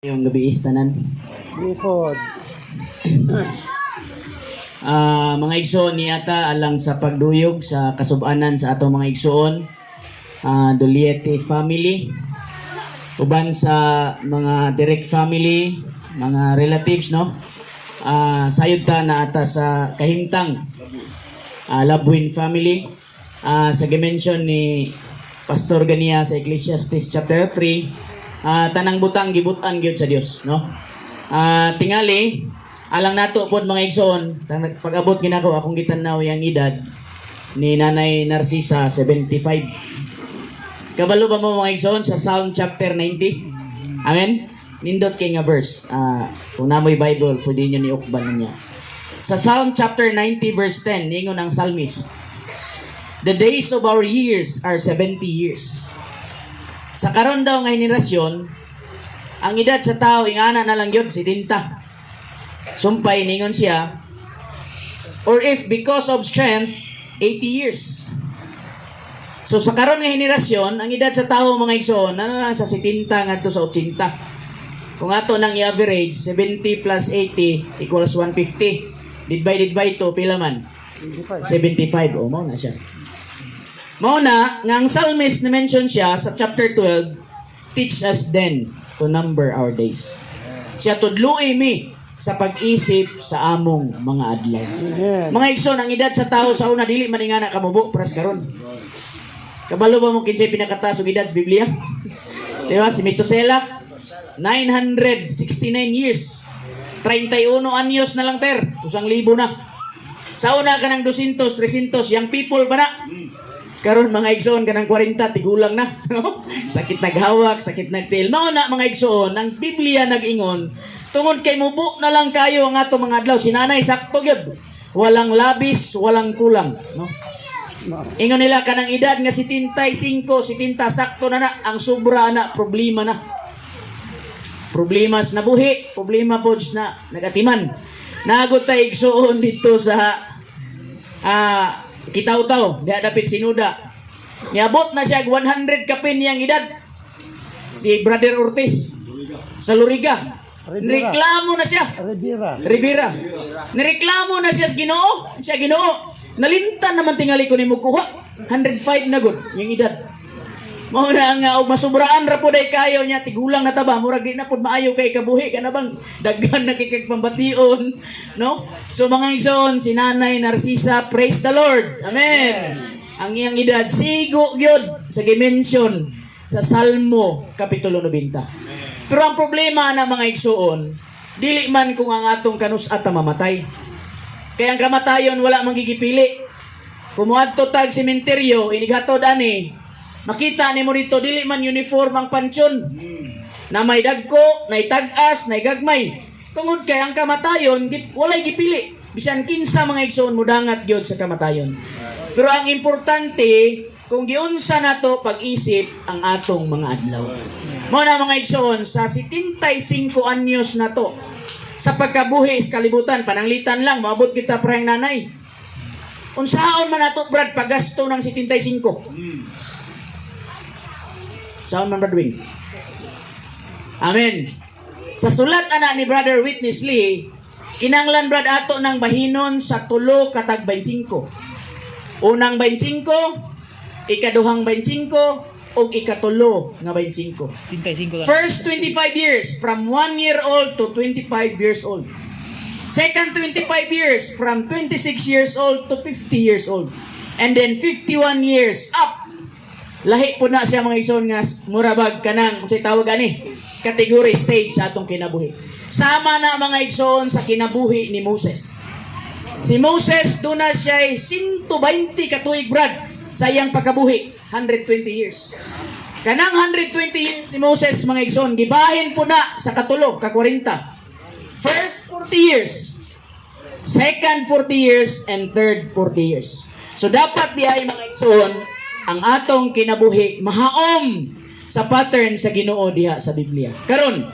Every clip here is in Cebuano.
Maayong gabii tanan. Likod. Mga igsoon, niari ta alang sa pagduyog sa kasubanan sa atong mga igsoon, Doliete family, uban sa mga direct family, mga relatives, no? Sayod ta naa ta sa kahimtang, Labuin family, sa gimension ni Pastor ganiha sa Ecclesiastes chapter 3, tanang butang gibutan gyud sa Dios, no? Tingali alang nato pod, mga igsoon, pag-abot ginako akong gitan-aw yang edad ni Nanay Narcisa, 75. Kabalo ba mo, mga igsoon, sa Psalm chapter 90? Amen. Nindot kay nga verse. Kung namoy Bible, pwede niyo ni ukban niya. Sa Psalm chapter 90 verse 10, ningon ang psalmist, "The days of our years are 70 years." Sa karon daw nga henerasyon, ang edad sa tao ingana na lang yun, 70. Sumpay ningon siya, "Or if because of strength, 80 years." So sa karon nga henerasyon, ang edad sa tao, mga igsoon, ano lang sa 70 ngadto sa 80. Kung ato nang i-average, 70 plus 80 equals 150. Divided by 2, pila man? 25. 75. O, mao na siya. Mao na, nga ang psalmist na mention siya sa chapter 12, "Teach us then to number our days." Siya, tudlui mi sa pag-isip sa among mga adlaw. Amen. Mga igsoon, ang edad sa tao sa una dili man ingana kamubo pras karon. Kabalo ba mo kinsay pinakataas og edad sa Biblia? Di ba? Si Methuselah, 969 years. 31 anyos na lang ter, 1,000 na. Sa una kanang 200, 300, young people pa na. Karon, mga igsoon, kanang 40 tigulang na, no? Sakit naghawak, sakit nagtiil. Mao na, mga igsoon, ang Biblia nag-ingon tungod kay mubo na lang kayo ang ato mga adlaw. Si nanay sakto gyud. Walang labis, walang kulang, no? Ingon nila kanang edad nga 75, 70, sakto na na, ang sobra na problema na. Problema sa nabuhi, problema pod na nagatiman. Naagod ta, igsuon, dito sa Kitaw-taw, diha dapit Sinuda. Niabot na siya og 100 kapin niyang edad. Si Brother Ortiz sa Loriga. Rivera. Reklamo na siya. Rivera. Rivera. Nireklamo na siya sa Ginoo. Siya, "Ginoo, nalimtan naman tingali ko nimo kuha." 105 na gud yung edad. Mao na nga og masubraan ra pod ay kayo niya, tigulang na ta ba, murag di na pod maayo kay kabuhi ka na bang daghan na kay kag pambation, no? So mga igsoon, si Nanay Narcisa, praise the Lord. Amen. Ang iyang edad sigo gyud sa gimension sa Salmo kapitulo 90. Pero ang problema na, mga igsoon, dili man kung ang atong kanus-a ta mamatay. Kaya ang kamatayon wala man gigipili. Kung moadto tag sementeryo, inighatod ani, makita nimo dito dili man uniform ang pansyon. Na may dagko, nay tag-as, nay gagmay. Tungod kay ang kamatayon, walay gipili. Bisan kinsa, mga igsoon, mudangat gyud sa kamatayon. Pero ang importante, kung giunsa nato pag-isip ang atong mga adlaw. Mao na, mga igsoon, sa 75 anyos na to, sa pagkabuhi sa kalibutan, pananglitan lang, maabot kita parehang nanay. Unsaon man nato, Brad, paggasto ng 75? Saon man, Brad Wing? Amen. Sa sulat ana ni Brother Witness Lee, kinanglan, Brad, ato ng bahinon sa tulo katag 25. Unang 25, ikaduhang 25, ug ikatulo nga 25. 75 lang. First 25 years, from 1 year old to 25 years old. Second 25 years, from 26 years old to 50 years old. And then 51 years up. Lahi po na siya, mga igsoon, nga murabag kanang unsay tawag ani, category stage sa atong kinabuhi. Sama na, mga igsoon, sa kinabuhi ni Moses. Si Moses duna siya 120 katuig, Brad, sa iyang pagkabuhi, 120 years. Kanang 120 years ni Moses, mga igsoon, gibahin po na sa katulo, ka 40. First 40 years, second 40 years, and third 40 years. So dapat di ay, mga igsoon, ang atong kinabuhi mahaom sa pattern sa Ginoo diha sa Biblia. Karon,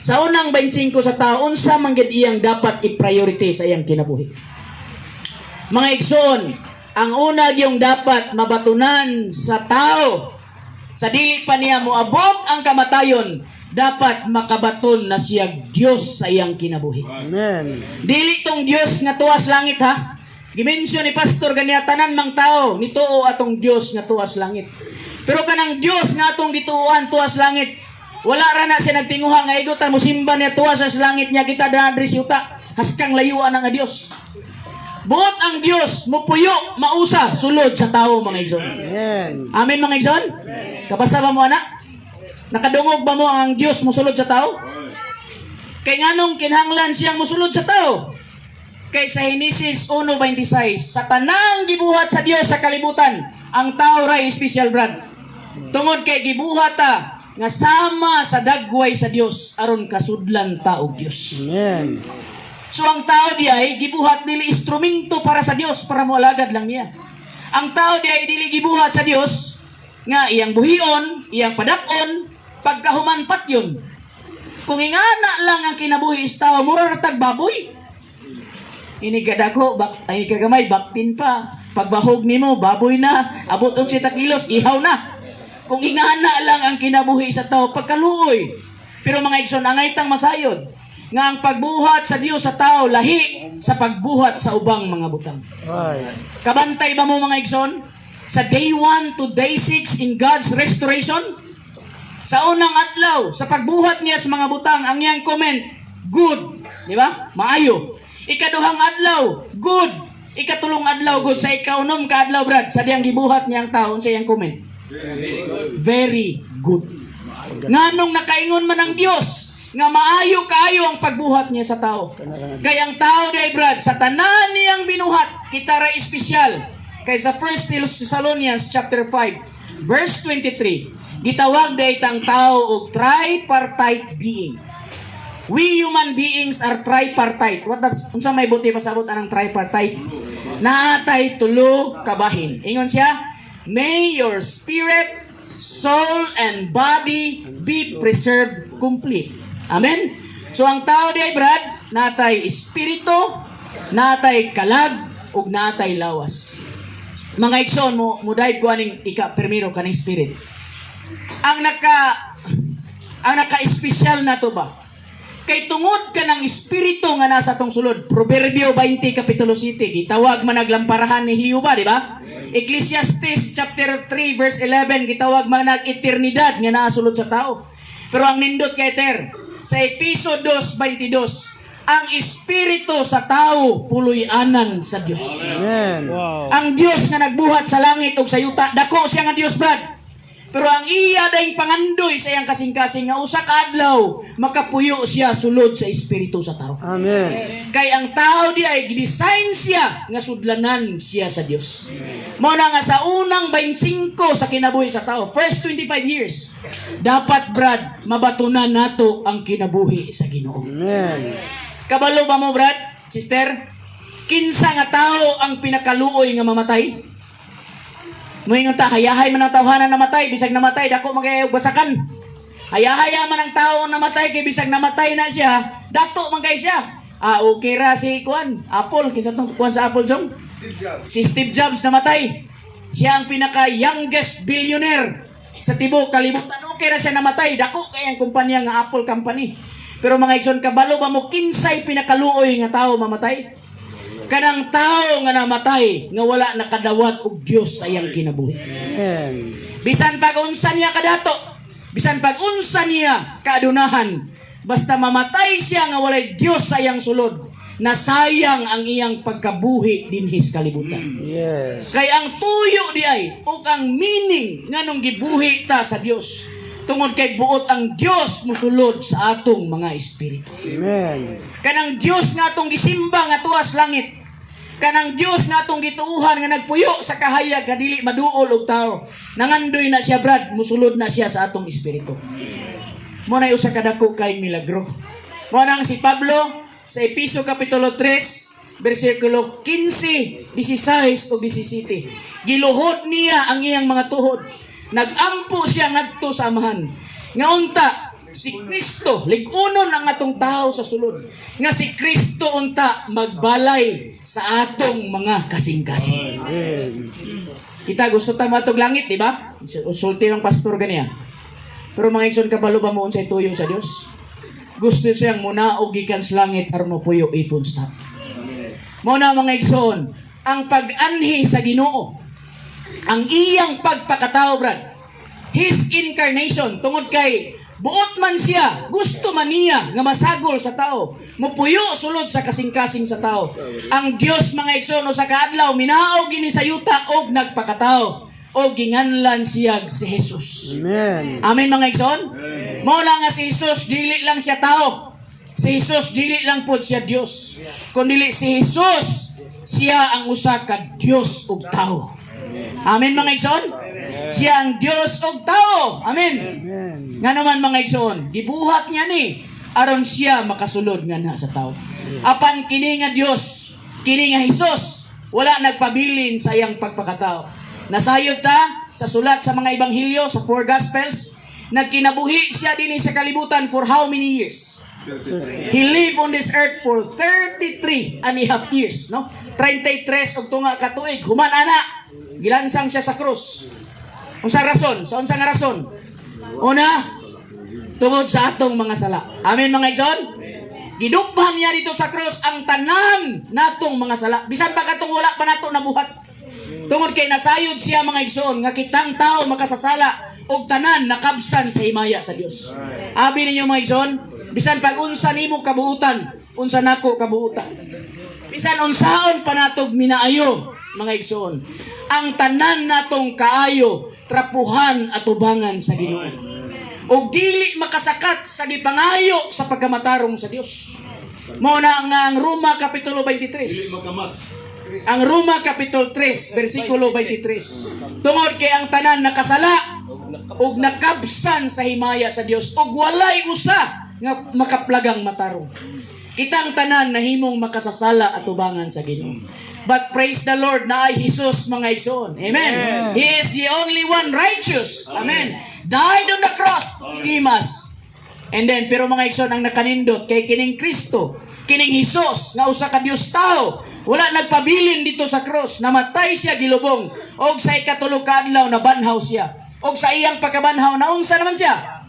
sa unang 25 sa tao, unsa man gid iyang dapat i-priority sa iyang kinabuhi? Mga igsoon, ang una yung dapat mabatunan sa tao sa dili pa niya moabot ang kamatayon, Dapat makabaton na siya Dios sa iyang kinabuhi. Amen. Dili tong Dios nga tuas langit, ha. Gimensyon ni pastor ganiya, tanan mang tao nituo atong Dios nga tuas langit. Pero kanang Dios nga atong gituohan tuas langit, wala ra na siya nagtinguha nga igo ta musimba niya tuas sa langit niya kita diri sa yuta. Haskang layuan ang Dios. Buot ang Dios mupuyo mausa sulod sa tao, mga igsoon. Amen. Amen, mga igsoon? Kabasa ba mo ana? Nakadungog ba mo ang Dios musulod sa tao? Kay nganong kinahanglan siyang musulod sa tao? Kay sa Genesis 1:26, sa tanang gibuhat sa Dios sa kalibutan, ang tao ray special, brad. Tungod kay gibuhat ta nga sama sa dagway sa Dios aron kasudlan ta og Dios. Amen. So ang tao di ay gibuhat dili instrumento para sa Dios para moalagad lang niya. Ang tao di ay dili gibuhat sa Dios nga iyang buhion, iyang padak-on, pagkahuman patyon. Kung ingana lang ang kinabuhi is tao, mura ra tag baboy. Ini kadako, bak, ay kagamay, baktin pa. Pagbahog nimo, baboy na. Abot og 7 kilos, ihaw na. Kung ingana lang ang kinabuhi sa tao, pagkaluoy. Pero mga igsoon, angay tang masayod nga ang pagbuhat sa Dios sa tao lahi sa pagbuhat sa ubang mga butang. Kabantay ba mo, mga igsoon? Sa day 1 to day 6 in God's restoration, sa unang adlaw, sa pagbuhat niya sa mga butang, ang iyang comment, "Good." Di ba? Maayo. Ikaduhang adlaw, "Good." Ikatulong adlaw, "Good." Sa ikaunom ka adlaw, brad, sa diyang gibuhat niya ang taon, sa iyang comment, "Very good." Nganong nakaingon man ang Dios nga maayo kaayo ang pagbuhat niya sa tao? Kay ang tao day, brad, sa tanan niyang binuhat, kita ra espesyal. Kay sa 1 Thessalonians chapter 5 verse 23, gitawag day tang tao og tripartite being. We human beings are tripartite. What does unsa may buti pasabot anang tripartite? Naatay tulo kabahin. Ingon siya, "May your spirit, soul and body be preserved complete." Amen. So ang tao di brad, natay espiritu, natay kalag ug natay lawas. Mga igsoon, mo mo dive ko aning ika primero, kaning spirit. Ang naka-espesyal na to ba? Kay tungod ka ng espiritu nga nasa tong sulod. Proverbio 20 kapitulo 7, gitawag man naglamparahan ni Jehova, di ba? Ecclesiastes chapter 3 verse 11, gitawag man nag eternidad nga naa sulod sa tao. Pero ang nindot kay Ter, sa Episo 2:22, ang espiritu sa tao puloy-anan sa Dios. Amen. Wow. Ang Dios nga nagbuhat sa langit ug sa yuta, dako siya nga Dios, brad. Pero ang iya dayng pangandoy sa iyang kasing-kasing nga usa ka adlaw makapuyo siya sulod sa espiritu sa tao. Amen. Kay ang tao di ay gidesign siya nga sudlanan siya sa Dios. Mao na nga sa unang 25 sa kinabuhi sa tao, first 25 years, dapat, brad, mabatunan nato ang kinabuhi sa Ginoo. Amen. Kabalo ba mo, brad, sister? Kinsa nga tao ang pinakaluoy nga mamatay? Moingon ta, hayahay man ang tawhana namatay, bisag namatay, dako man kay basakan. Hayahaya man ang tao namatay, kay bisag namatay na siya, dato man kay siya. Ah, okay ra si Kuan, Apple, kinsa tong kuan sa Apple jong? Si Steve Jobs namatay. Siya ang pinaka youngest billionaire sa tibuok kalibutan. Okay ra siya namatay, dako kay ang kumpanya nga Apple Company. Pero mga igsoon, kabalo ba mo kinsay pinakaluoy nga tao mamatay? Kanang tao nga namatay nga wala nakadawat og Dios sa iyang kinabuhi. Amen. Bisan pag unsa niya kadato, bisan pag unsa niya kaadunahan, basta mamatay siya nga walay Dios sa iyang sulod, nasayang ang iyang pagkabuhi dinhi sa kalibutan. Kay ang tuyo di ay ug ang meaning nganong gibuhi ta sa Dios tungod kay buot ang Dios musulod sa atong mga espiritu. Amen. Kanang Dios nga atong gisimba nga tuas langit. Kanang Dios nga atong gituuhan nga nagpuyo sa kahayag nga dili maduol og tao. Nangandoy na siya, brad, musulod na siya sa atong espiritu. Mo na usa ka dako kay milagro. Mo nang si Pablo sa Episo kapitulo 3 bersikulo 15, 16 ug 17. Giluhod niya ang iyang mga tuhod. Nagampo siya ngadto sa Amahan. Nga unta si Kristo, lig-unon ang atong tao sa sulod. Nga si Kristo unta magbalay sa atong mga kasing-kasing. Amen. Kita gusto ta matog langit, di ba? Usulti ng pastor ganiya. Pero, mga igsoon, kabalo ba mo unsay tuyo sa Dios? Gusto siyang munaog gikan sa langit aron mopuyo ipon sa tao. Mao na, mga igsoon, ang pag-anhi sa Ginoo, ang iyang pagpakatao, brad. His incarnation, tungod kay buot man siya, gusto man niya nga masagol sa tao, mupuyo sulod sa kasing-kasing sa tao. Ang Dios, mga igsoon, usa ka adlaw minaog dinhi sa yuta og nagpakatao og ginganlan siya si Jesus. Amen. Amen, mga igsoon? Mao lang nga si Jesus dili lang siya tao. Si Jesus dili lang pod siya Dios. Kundi si Jesus, siya ang usa ka Dios ug tao. Amen, mga igsoon? Siya ang Dios ug tao. Amen. Amen. Nga naman, mga igsoon, gibuhat niya ni aron siya makasulod nga na sa tao. Apan kini nga Dios, kini nga Hesus, wala nagpabilin sa iyang pagpakatao. Nasayod ta sa sulat sa mga ebanghelyo, sa four gospels, nagkinabuhi siya dinhi sa kalibutan for how many years? He lived on this earth for 33 and a half years, no? 33 og tunga ka tuig. Human ana, gilansang siya sa krus. Unsa rason? Sa unsa nga rason? Una, tungod sa atong mga sala. Amen, mga igsoon? Giduphan niya dito sa krus ang tanan natong mga sala. Bisan pa katong wala pa nato nabuhat. Tungod kay nasayod siya, mga igsoon, nga kitang tao makasasala og tanan nakabsan sa himaya sa Dios. Abi ninyo, mga igsoon, bisan pag unsa nimo kabuutan, unsa nako kabuutan. Bisan unsaon pa natog minaayo, mga igsoon, ang tanan natong kaayo trapuhan at tubangan sa Ginoo. Og dili makasakat sa gipangayo sa pagkamatarong sa Dios. Mao na nga ang Roma kapitulo 23. Ang Roma kapitulo 3 bersikulo 23. Tungod kay ang tanan nakasala ug nakabsan sa himaya sa Dios ug walay usa nga makaplagang matarong. Kitang tanan nahimong makasasala at tubangan sa Ginoo. But praise the Lord, naay Jesus, mga igsoon. Amen. He is the only one righteous. Amen. Died on the cross to redeem us. And then, pero, mga igsoon, ang nakanindot kay kining Kristo, kining Hesus, nga usa ka Dios tao, wala nagpabilin dito sa cross. Namatay siya, gilubong, og sa ikatulo ka adlaw nabanhaw siya. Og sa iyang pagkabanhaw, naunsa naman siya?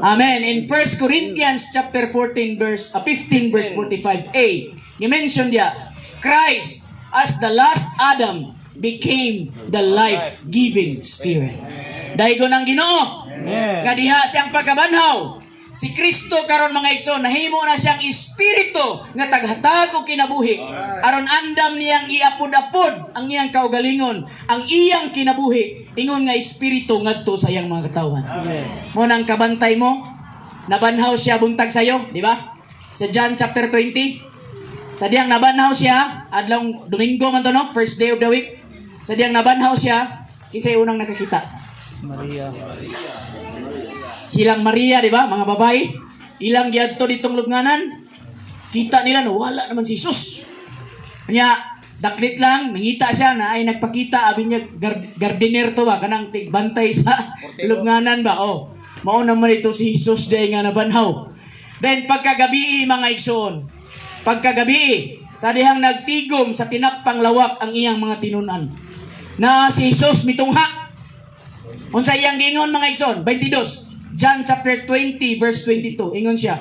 Amen. In 1 Corinthians chapter 14 verse 15 verse 45a, gi-mention diya, Christ as the last Adam became the life-giving spirit. Daygon ang Ginoo. Amen. Nga diha siyang pagkabanhaw, si Kristo karon, mga igsoon, nahimo na siyang espiritu nga taghatag og kinabuhi. Aron andam niyang iapod-apod ang iyang kaugalingon, ang iyang kinabuhi ingon nga espiritu ngadto sa iyang mga katawhan. Amen. Mao nang kabantay mo, nabanhaw siya buntag sayo, di ba? Sa John chapter 20. Sa diyang nabanhaw siya, adlong Domingo man to, no? First day of the week. Sa diyang nabanhaw siya, kinsay unang nakakita? Maria. Silang Maria, di ba? Mga babae. Ilang giadto ditong lubnganan. Kita nila no, wala naman si Jesus. Kanya, daklit lang, nangita siya na ay nagpakita, abi niya, gardener to ba, kanang tigbantay sa lubnganan ba? Oh, mao naman ito si Jesus day nga nabanhaw. Then pagkagabi, mga igsoon, pagkagabi, sa dihang nagtigom sa tinakpang lawak ang iyang mga tinunan, na si Jesus mitungha. Unsa iyang giingon, mga igsoon? 22. John chapter 20 verse 22. Ingon siya,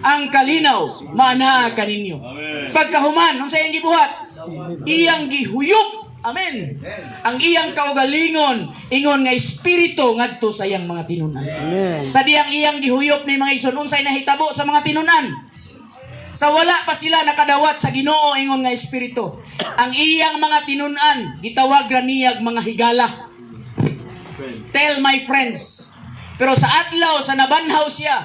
"Ang kalinaw maanaa kaninyo." Pagkahuman, unsa iyang gibuhat? Iyang gihuyop. Amen. Ang iyang kaugalingon ingon nga espiritu ngadto sa iyang mga tinunan. Amen. Sa dihang iyang gihuyop ni, mga igsoon, unsay nahitabo sa mga tinunan? Sa wala pa sila nakadawat sa Ginoo ingon nga espiritu, ang iyang mga tinunan gitawag ra niyag mga higala. "Tell my friends." Pero sa adlaw sa nabanhaw siya,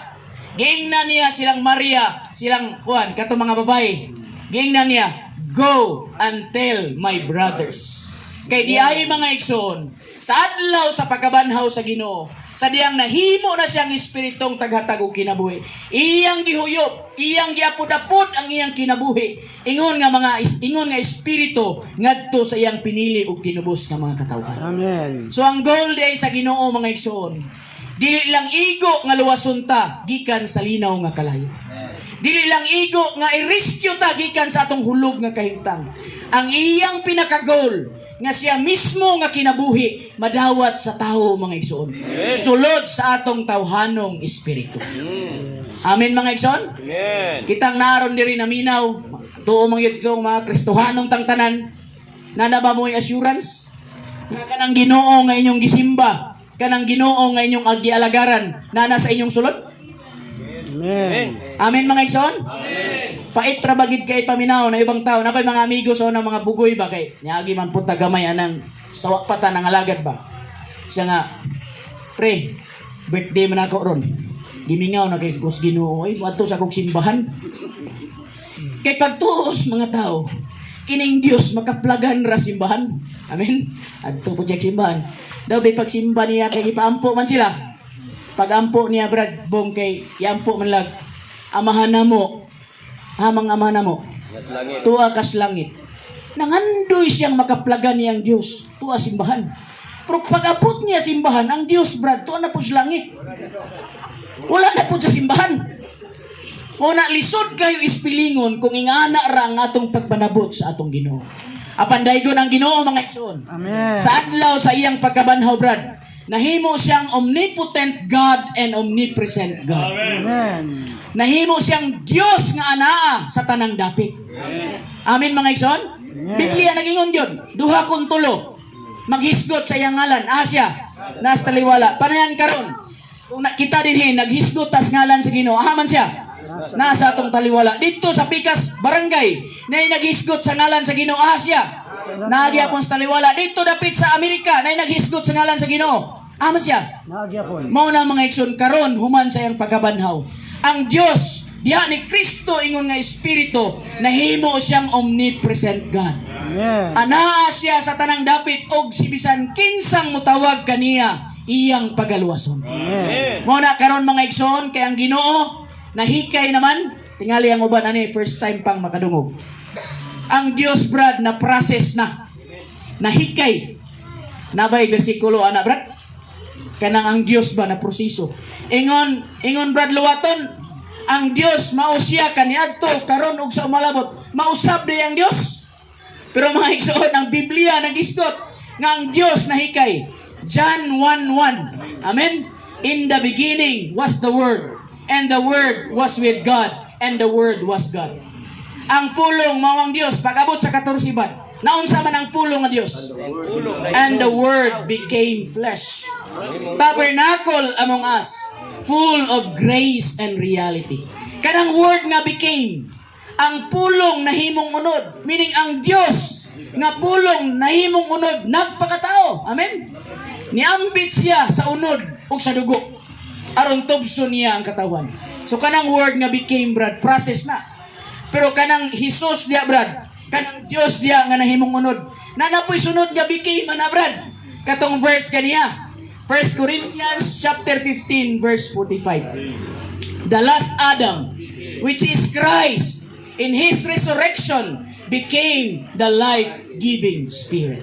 giingnan niya silang Maria, silang Juan, kato mga babae. Giingnan niya, "Go and tell my brothers." Kay di ay, mga igsoon, sa adlaw sa pagkabanhaw sa Ginoo, sa diyang nahimo na siyang espiritong taghatag og kinabuhi, iyang gihuyop, iyang giapod-apod ang iyang kinabuhi, ingon nga espiritu ngadto sa iyang pinili ug tinubos nga mga katawhan. Amen. So ang goal di sa Ginoo, mga igsoon, dili lang igo nga luwason ta gikan sa linaw nga kalayo. Dili lang igo nga i-rescue ta gikan sa atong hulog nga kahimtang. Ang iyang pinaka-goal nga siya mismo nga kinabuhi madawat sa tao, mga igsoon. Sulod sa atong tawhanong espiritu. Amen, mga igsoon? Amen. Kitang naron diri naminaw, tuo mga yun mga Kristohanong tangtanan, na na ba mo'y assurance? Nga kanang Ginoo nga inyong gisimba, kanang Ginoo nga inyong agialagaran, na nasa inyong sulod? Amen. Amen, mga igsoon? Pait ra bagid kay paminaw na ibang tao. Nakoy mga amigo sa unang mga bugoy ba kay niagi man punta gamay anang sawa pa ta nang alagad ba. Siya nga, "Pre, birthday man ako ron. Gimingaw na kay kus Ginoo ay moadto sa akong simbahan." Kay pagtuos mga tao, kining Dios makaplagan ra simbahan. Amen. Adto po siya simbahan. Daw bay pagsimba niya kay gipaampo man sila. Pagampo niya, Brad Bong, kay iampo man lag. "Amahan namo. Amang Amahan namo. Tuwa kas langit." Nangandoy siyang makaplagan niyang Dios. Tuwa simbahan. Pero pag-abot niya simbahan, ang Dios, Brad, tuwa na po sa langit. Wala na po sa simbahan. Una, lisod kayo ispilingon kung ingana ra ang atong pagpanabot sa atong Ginoo. Apan daygon ang Ginoo, mga igsoon. Amen. Sa adlaw sa iyang pagkabanhaw, Brad, nahimo siyang omnipotent God and omnipresent God. Amen. Nahimo siyang Dios nga anaa sa tanang dapit. Amen, mga igsoon? Biblia nagingon yun. Duha kon tulo maghisgot sa iyang ngalan. Asya, nas taliwala. Panayan karon. Kung kita dinhi naghisgot tas ngalan sa Ginoo, ahaman siya. Nasa atong taliwala. Dito sa Pikas Barangay, na naghisgot sa ngalan sa Ginoo, Asya. Nagyapon sa taliwala. Dito dapit sa Amerika, na naghisgot sa ngalan sa Ginoo. Aman siya. Nagyapon. Mao na, mga igsoon, karon human sa iyang pagkabanhaw. Ang Dios diha ni Kristo ingon nga espiritu nahimo siyang omnipresent God. Amen. Anaa siya sa tanang dapit og si bisan kinsang mutawag kaniya iyang pagaluwason. Amen. Mao na karon, mga igsoon, kay ang Ginoo nahikay naman, tingali ang uban ani first time pang makadungog. Ang Dios, Brad, na process na. Nahikay. Nabay bersikulo ana, Brad? Kanang ang Dios ba na proseso. Ingon ingon Brad Luwaton, ang Dios mao siya kaniadto, karon ug sa umalabot. Mausab di ang Dios. Pero mga igsoon, ang Biblia nagisgot nga ang Dios nahikay. John 1:1. Amen. "In the beginning was the Word, and the Word was with God, and the Word was God." Ang pulong mao ang Dios. Pag-abot sa 14 bad. Naunsa man ang pulong nga Dios? "And the Word became flesh. Tabernacle among us, full of grace and reality." Kanang word nga became, ang pulong nahimong unod, meaning ang Dios nga pulong nahimong unod, nagpakatao. Amen. Niambit siya sa unod ug sa dugo aron tubso niya ang katawan. So kanang word nga became, Brad, process na. Pero kanang Jesus diya, Brad, kanang Dios diya nga nahimong unod. Na napoy sunod nga became ana, Brad. Katong verse kaniya. 1 Corinthians chapter 15 verse 45. "The last Adam, which is Christ, in his resurrection became the life-giving spirit."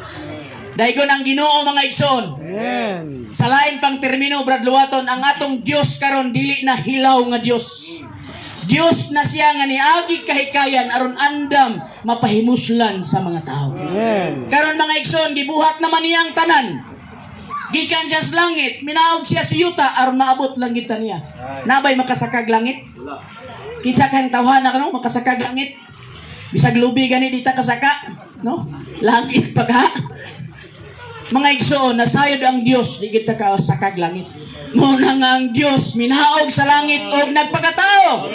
Daygon ang Ginoo, mga igsoon. Amen. Sa lain pang termino, Brad Luwaton, ang atong Dios karon dili na hilaw nga Dios. Dios na siya nga niagi kahikayan aron andam mapahimuslan sa mga tao. Amen. Karon, mga igsoon, gibuhat naman niya ang tanan. Gikan siya sa langit, minaog siya sa yuta aron maabot lang kita niya. Nabay makasakag langit? Kinsa kang tawhana kano makasakag langit? Bisag lubi gani dita kasaka, no? Langit pa ka. Mga igsoon, nasayod ang Dios, di kita kasakag langit. Mao na nga ang Dios minaog sa langit og nagpakatao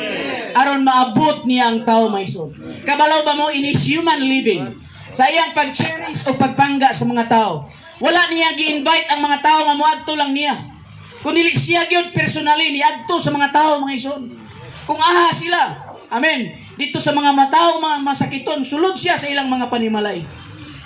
aron maabot niya ang tao, mga igsoon. Kabalaw ba mo in his human living, sa iyang pag-cherish o pagpangga sa mga tao, wala niya gi-invite ang mga tao nga moadto lang niya. Kung dili siya gyud personally niadto sa mga tao, mga igsoon. Kung aha sila, amen. Dito sa mga matao, mga masakiton, sulod siya sa ilang mga panimalay.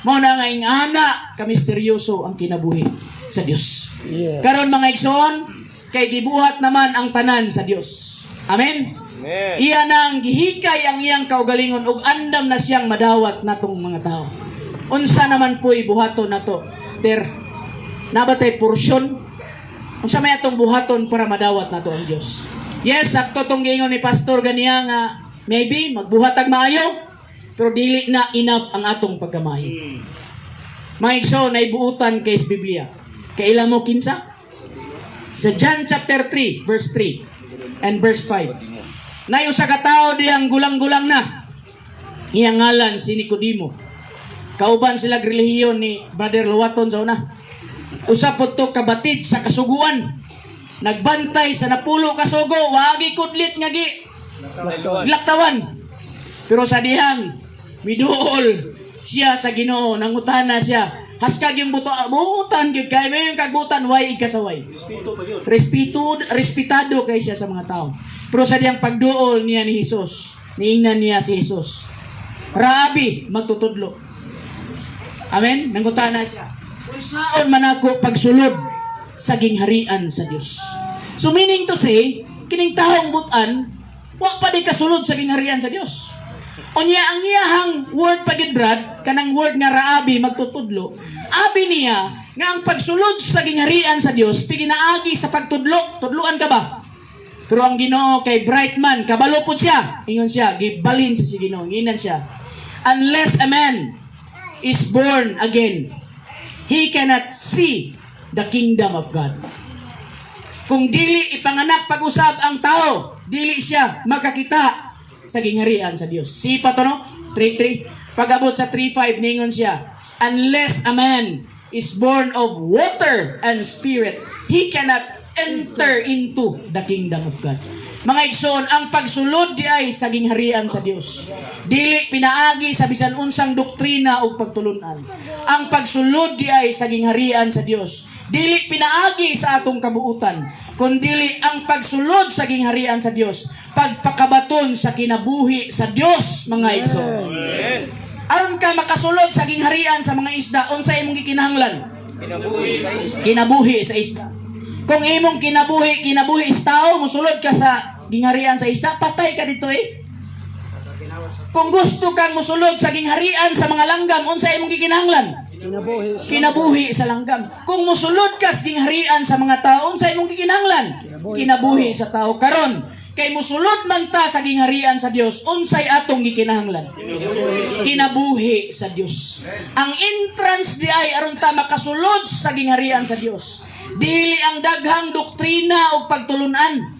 Mao na nga ingana kamisteryoso ang kinabuhi sa Dios. Karon, mga igsoon, kay gibuhat naman ang tanan sa Dios. Amen. Amen. Iya nang gihikay ang iyang kaugalingon ug andam na siyang madawat natong mga tao. Unsa naman po'y buhaton nato? Ter, nabatay porsyon? Unsa may atong buhaton para madawat nato ang Dios? Yes, sakto tong giingon ni Pastor ganiya nga maybe magbuhat tag maayo, pero dili na enough ang atong pagkamaayo. Mga igsoon, naibuutan kay sa Biblia. Kaila mo kinsa? Sa John chapter 3, verse 3 and verse 5. Nay usa ka tawo diyang gulang-gulang na. Iyang ngalan si Nicodemo. Kauban sila relihiyon ni Brother Luwaton sa una. Usa po to kabatid sa kasuguan. Nagbantay sa napulo kasugo, wagi kudlit nga gi laktawan. Pero sa dihang miduol siya sa Ginoo, nangutana siya. Haskag yung buto, buutan gyud kay may kagbutan way ikasaway. Respeto, respetado kay siya sa mga tao. Pero sa diyang pagduol niya ni Jesus, niingnan niya si Jesus. "Rabi, magtutudlo." Amen? Nangutana siya. "Unsaon man ako pagsulod sa gingharian sa Dios?" So meaning to say, kining tahong butan, wa pa di kasulod sa gingharian sa Dios. Unya ang iyahang word pagid, Brad, kanang word nga "Rabi, magtutudlo", abi niya nga ang pagsulod sa gingharian sa Dios piginaagi sa pagtudlo, tudluan ka ba? Pero ang Ginoo kay bright man, kabalo pod siya. Ingon siya, gibalhin sa si Ginoo, nginan siya. "Unless a man is born again, he cannot see the kingdom of God." Kung dili ipanganak pag-usab ang tao, dili siya makakita sa gingharian sa Dios. Si pa to, no? 3.3. Pag-abot sa 3.5, ningon siya, "Unless a man is born of water and spirit, he cannot enter into the kingdom of God." Mga igsoon, ang pagsulod di ay sa gingharian sa Dios, dili pinaagi sa bisan unsang doktrina o pagtulunan. Ang pagsulod di ay sa gingharian sa Dios, dili pinaagi sa atong kabuutan, kundili ang pagsulod sa gingharian sa Dios, pagpakabaton sa kinabuhi sa Dios, mga igsoon. Aron ka makasulod sa gingharian sa mga isda, unsa imong gikinahanglan? Kinabuhi sa isda. Kung imong kinabuhi, kinabuhi is tao, musulod ka sa gingharian sa isda, patay ka dito eh. Kung gusto kang musulod sa gingharian sa mga langgam, unsa imong gikinahanglan? Kinabuhi. Kinabuhi sa langgam. Kung musulod ka sa gingharian sa mga tao, unsa imong gikinahanglan? Kinabuhi sa tao. Karon, kay musulod man ta sa gingharian sa Dios, unsay atong gikinahanglan? Kinabuhi sa Dios. Ang entrance di ay aron ta makasulod sa gingharian sa Dios, dili ang daghang doktrina o pagtulunan.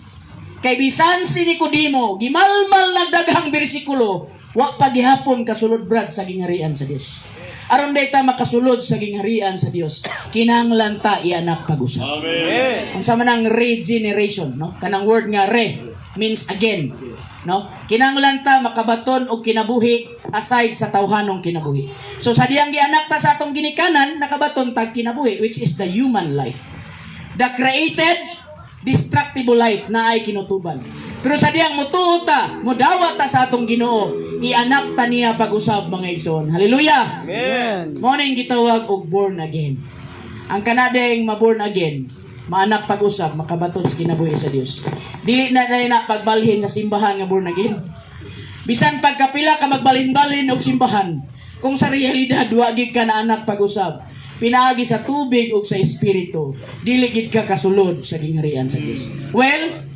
Kay bisan si Nicodemo, gimalmal nagdaghang bersikulo, wa pa gihapon kasulod, Brad, sa gingharian sa Dios. Aron day ta makasulod sa gingharian sa Dios, kinahanglan ta ianak pag-usab. Amen. Unsa man ang regeneration, no? Kanang word nga "re" means again, no? Kinahanglan ta makabaton og kinabuhi aside sa tawhanong kinabuhi. So sa diyang gianak ta sa atong ginikanan, nakabaton tag kinabuhi, which is the human life. The created destructible life na ay kinutuban. Pero sa diyang mutuo ta, mudawat ta sa atong Ginoo, ianak ta niya pag-usab, mga igsoon. Hallelujah. Amen. Mao ning gitawag og born again. Ang kanadeng ma-born again, maanak pag-usab, makabaton sa kinabuhi sa Dios. Dili na dahil na pagbalhin sa simbahan nga born again. Bisan pagkapila ka magbalhin-balhin og simbahan, kung sa realidad wa gid ka na anak pag-usab, pinaagi sa tubig ug sa espiritu, dili gid ka kasulod sa gingharian sa Dios. Well,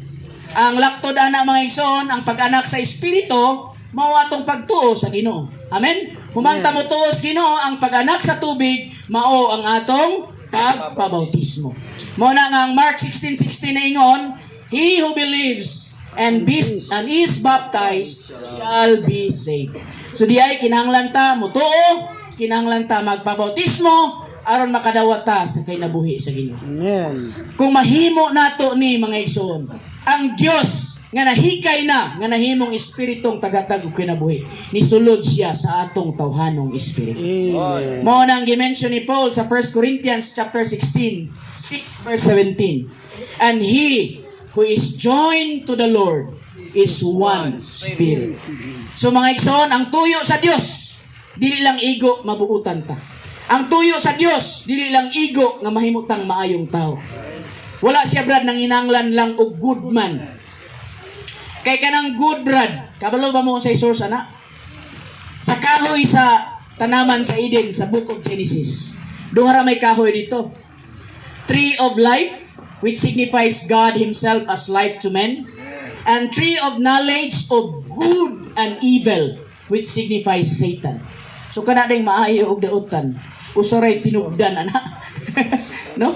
ang laktod ana, mga igsoon, ang pag-anak sa espiritu, mao atong pagtuo sa Ginoo. Amen? Humanta mo tuo sa Ginoo, ang pag-anak sa tubig, mao ang atong pagpabautismo. Mao na nga ang Mark 16:16 na ingon, "He who believes and is baptized shall be saved." So di ay kinahanglan ta mutuo, kinahanglan ta magpabautismo aron makadawat ta sa kinabuhi sa Ginoo. Amen. Kung mahimo nato ni, mga igsoon, ang Dios nga nahikay na nga nahimong espiritong tagatag og kinabuhi, nisulod siya sa atong tawhanong espiritu. Amen. Mao nang gi-mention ni Paul sa 1 Corinthians chapter 16, 6 verse 17. "And he who is joined to the Lord is one spirit." So mga igsoon, ang tuyo sa Dios, dili lang igo mabuutan ta. Ang tuyo sa Dios, dili lang igo nga mahimutang maayong tao. Wala siya, Brad, nang inanglan lang og good man. Kay kanang good, Brad, kabalo ba mo sa source ana? Sa kahoy sa tanaman sa Eden sa Book of Genesis. Duha ra may kahoy dito. Tree of life, which signifies God Himself as life to men, and tree of knowledge of good and evil, which signifies Satan. So kana ding maayo og dautan. Usaray tinubdan ana. No?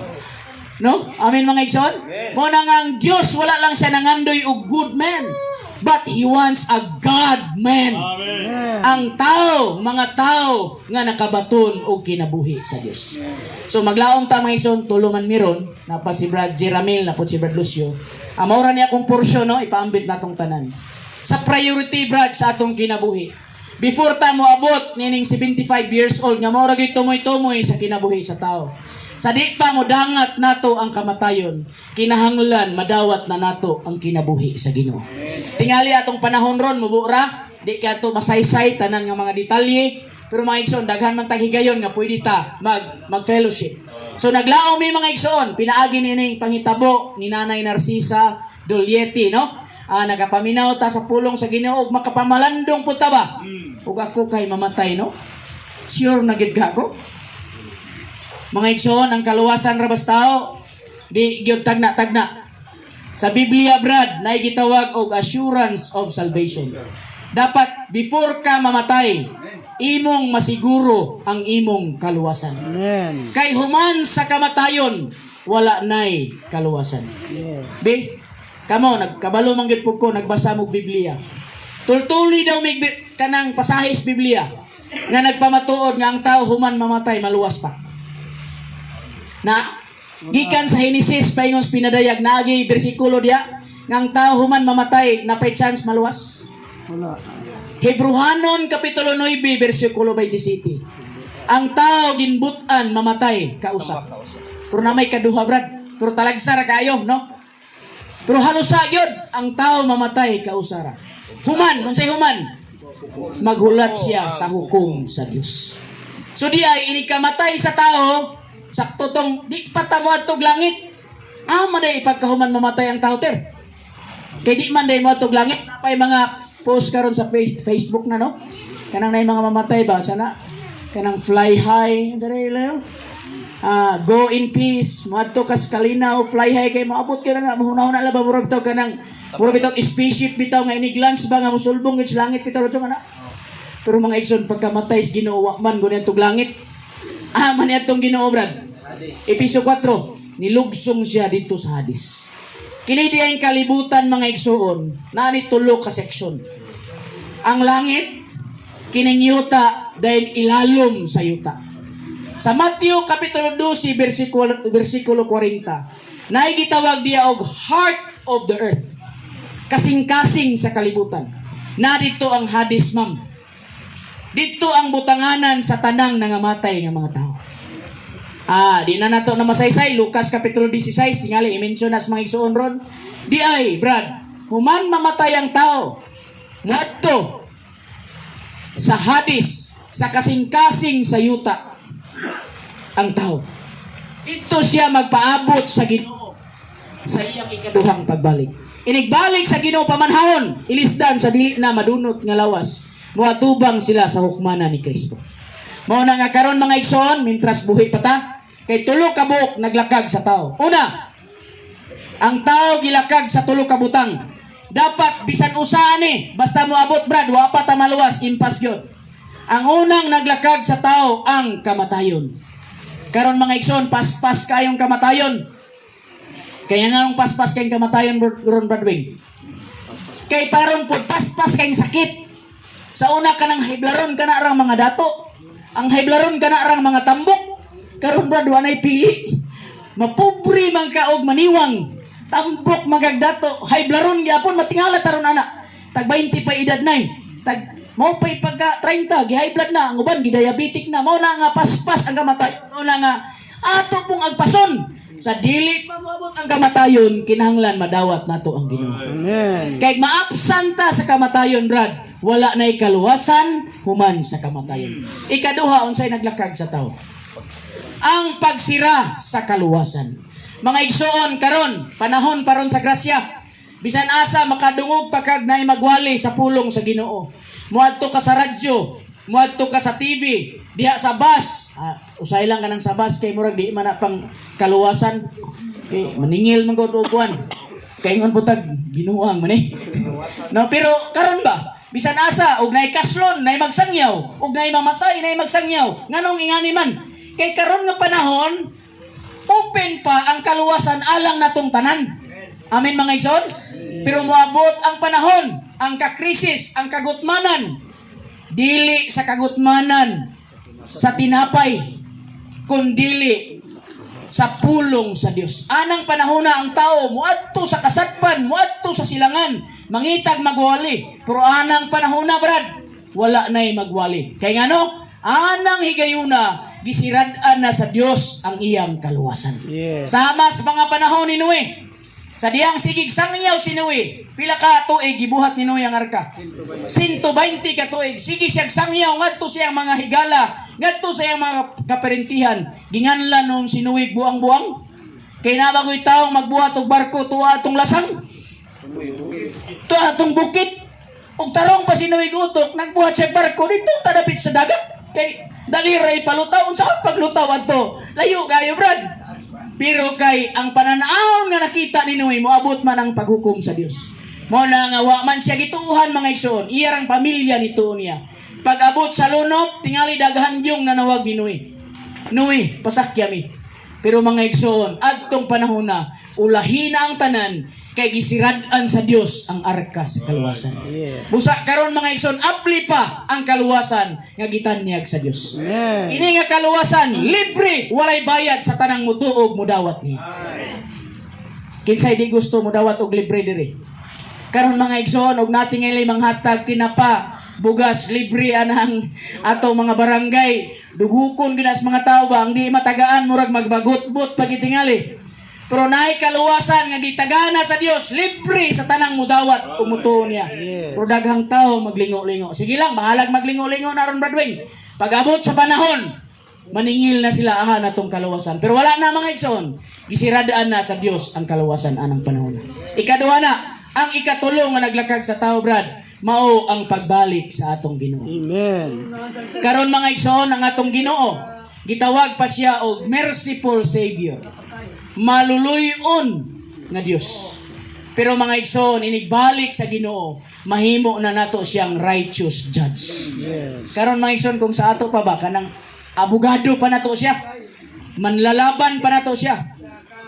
No? Amen, mga igsoon? Mo na nga ang Dios, wala lang siya nangandoy og good man, but He wants a God man. Amen. Ang tao, mga tao nga nakabaton og kinabuhi sa Dios. So maglaom ta, mga igsoon, tulo man miron, napa si Brad Jeramil, napod si Brad Lucio. Amaura niya akong porsyon, no, ipaambit natong tanan. Sa priority, Brad, sa atong kinabuhi. Before ta moabot nining 75 years old nga mao ra gyud tumoy-tumoy sa kinabuhi sa tao. Sa di pa mo dangat nato ang kamatayon, kinahanglan madawat na nato ang kinabuhi sa Ginoo. Tingali atong panahon ron mubura, di ka to masaysay tanan nga mga detalye, pero mga igsoon, daghan man tag higayon nga pwede ta mag fellowship. So naglaom mi, mga igsoon, pinaagi nining panghitabo ni Nanay Narcisa Dolietti, no? Nakapaminaw ta sa pulong sa Ginoo ug makapamalandong pud ta ba? Ug ako kay mamatay, no? Sure na gid ka ko. Mga igsoon, ang kaluwasan ra bas tao, di gyud tagna-tagna. Sa Biblia, Brad, naay gitawag og assurance of salvation. Dapat before ka mamatay, imong masiguro ang imong kaluwasan. Amen. Kay human sa kamatayon, wala nay kaluwasan. Be, kamo nagkabalo man gyud pud ko, nagbasa mo Biblia. Tultuli daw mig kanang pasahis Biblia nga nagpamatuod nga ang tao human mamatay maluwas pa. Na gikan sa Henesis paingon sa pinadayag, naagi bersikulo diya nga ang tao human mamatay napay chance maluwas. Wala. Hebrohanon kapitulo 9 bersikulo 27. Ang tao ginbutan mamatay kausa. Pero na may kaduha, Brad. Pero talagsa ra kayo, no? Pero halos sa gyud ang tao mamatay kausara. Human, unsay human? Maghulat siya sa hukom sa Dios. So di ay ini kamatay sa tao, sakto tong di pa ta moadtog langit. Ah, man day pagkahuman mamatay ang tao ter. Kay di man day moadtog langit, pay mga post karon sa Facebook na, no. Kanang nay mga mamatay ba sana kanang fly high dere layo. Ah, go in peace, moadto ka sa kalinaw, fly high kay moabot ka na na, mahuna-huna la ba murag to kanang murag bitaw spaceship bitaw nga inig-launch ba nga mosulbong gyud sa langit bitaw to nga na. Pero mga igsoon, pagkamatay sa Ginoo, wa man gud tug langit. Ah, man atong Ginoo, Brad. Episo 4, nilugsong siya dito sa Hades. Kini diay kalibutan, mga igsoon, naa ni tulo ka seksyon. Ang langit, kining yuta, dahil ilalom sa yuta. Sa Matthew Kapitulo 12, versikulo 40, naay gitawag diya og heart of the earth. Kasing-kasing sa kalibutan. Na dito ang Hades, ma'am. Dito ang butanganan sa tanang nangamatay nga mga tao. Ah, di na nato na masaysay Lucas Kapitulo 16, tingali i-mention na sa mga igsoon ron. Di ay, Brad, human mamatay ang tao, ngadto sa Hades, sa kasing-kasing sa yuta ang tao. Dito siya magpaabot sa Ginoo sa iyang ikaduhang pagbalik. Inigbalik sa Ginoo pamanhawon, ilisdan sa dili na madunot nga lawas. Moatubang sila sa hukmana ni Kristo. Mao na nga karon, mga igsoon, mintras buhi pa ta, kay tulo ka buok naglakag sa tao. Una, ang tao gilakag sa tulo ka butang. Dapat bisan usa ani, basta moabot, Brad, wa pa ta maluwas, impas gyud. Ang unang naglakag sa tao, ang kamatayon. Karon, mga igsoon, paspas kayong kamatayon. Kaya nga nung paspas kayong kamatayon ron, Bradwing. Kay paron po paspas kayong sakit. Sa una ka ng hiblaron ka na rang mga dato. Ang hiblaron ka na rang mga tambok. Karon, Brad, wa nay pili. Mapobre man ka og maniwang. Tambok magagdato. Hiblaron gyapon matingala taron ana. Tag 20 pa edad nay. Tag mao pay pagka 30 gi-high blood na, ang uban gi-diabetic na. Mao na nga paspas ang kamatayon. Mao na nga ato pong agpason sa dili pa moabot ang kamatayon, kinahanglan madawat nato ang Ginoo. Amen. Kay maabsan ta sa kamatayon, Brad, wala na'y kaluwasan human sa kamatayon. Ikaduha, unsay naglakag sa tao? Ang pagsira sa kaluwasan. Mga igsoon, karon, panahon paron sa grasya. Bisan asa makadungog pa kag naay magwali sa pulong sa Ginoo. Moadto ka sa radyo, moadto ka sa TV, diha sa bus. Ah, usay lang ka nang sa bus kay murag di man na pang kaluwasan. Kay maningil man gud og kuan. Kaingon po tag binuang man eh. No, pero karon ba? Bisan asa og naay kaslon, naay magsangyaw, og naay mamatay, naay magsangyaw. Nganong ingani man? Kay karon nga panahon, open pa ang kaluwasan alang natong tanan. Amen, mga igsoon? Pero moabot ang panahon, ang kakrisis, ang kagutmanan. Dili sa kagutmanan sa tinapay, kundili sa pulong sa Dios. Anang panahon na ang tao muadto sa kasatpan, muadto sa silangan, mangitag magwali. Pero anang panahon na, brad, wala na'y magwali. Kay ngano? Anang higayuna, gisirad-an na sa Dios ang iyang kaluwasan. Sama sa mga panahon ni Noe. Sa diyang sigig sangyaw si Noe, pila ka tuig gibuhat ni Noe ang arka? 120 ka tuig. Sige siyag sangyaw ngadto siyang mga higala, ngadto sa iyang mga kaparentihan. Ginganlan noon si Noe buang-buang. Kay naa ba ko'y taong magbuhat og barko tuwa atong lasang? Tuwa atong bukit. Og tarong pa si Noe utok, nagbuhat siya barko dito tadapit sa dagat. Kay dali ray palutaw, unsa paglutaw adto? Layo kayo, brad. Pero kay ang pananaon nga nakita ni Noe, moabot man ang paghukom sa Dios. Mao na nga wa man siya gituohan, mga igsoon, iya rang pamilya ni niya. Pag abot sa lunop, tingali daghan yung nanawag ni Noe. "Noe, pasakya mi." Pero mga igsoon, adtong panahon na, ulahin na ang tanan kay gisirad-an sa Dios ang arka sa kaluwasan. Busa karon, mga igsoon, abli pa ang kaluwasan nga gitanyag sa Dios. Amen. Ini nga kaluwasan, libre, walay bayad sa tanang mutuog mudawat niya. Kinsay di gusto mudawat og libre diri? Karon, mga igsoon, og natingali manghatag tinapa, bugas, libre anang ato mga barangay. Dugukon gid sa mga tao ba ang di matagaan, murag magbagot-bot pagitingali. Pero naay kaluwasan nga gitagana sa Dios, libre sa tanang mudawat ug mutuo niya. Pero daghang tao maglingo-lingo. Sige lang, bahalag maglingo-lingo na ron, Bradwing. Pag-abot sa panahon, maningil na sila aha na tong kaluwasan. Pero wala na, mga igsoon. Gisiradaan na sa Dios ang kaluwasan anang panahon. Ikaduha na, ang ikatulo nga naglakag sa tao, brad, mao ang pagbalik sa atong Ginoo. Amen. Karon, mga igsoon, ang atong Ginoo, gitawag pa siya og merciful Savior. Maluluyon nga Dios. Pero mga igsoon, inigbalik sa Ginoo, mahimo na nato siyang righteous judge. Karon, mga igsoon, kung sa ato pa ba kanang abogado pa nato siya. Manlalaban pa nato siya.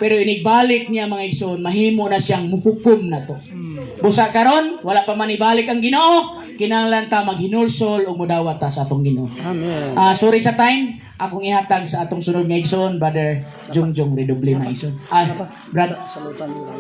Pero inigbalik niya, mga igsoon, mahimo na siyang muhukom nato. Busa karon, wala pa man ibalik ang Ginoo, kinahanglan ta maghinulsol ug mudawat ta sa atong Ginoo. Amen. Ah, sorry sa time, akong ihatag sa atong sunod nga igsoon, Brother Jungjong Redoble na igsoon. Ah, Brad, Salutan nila.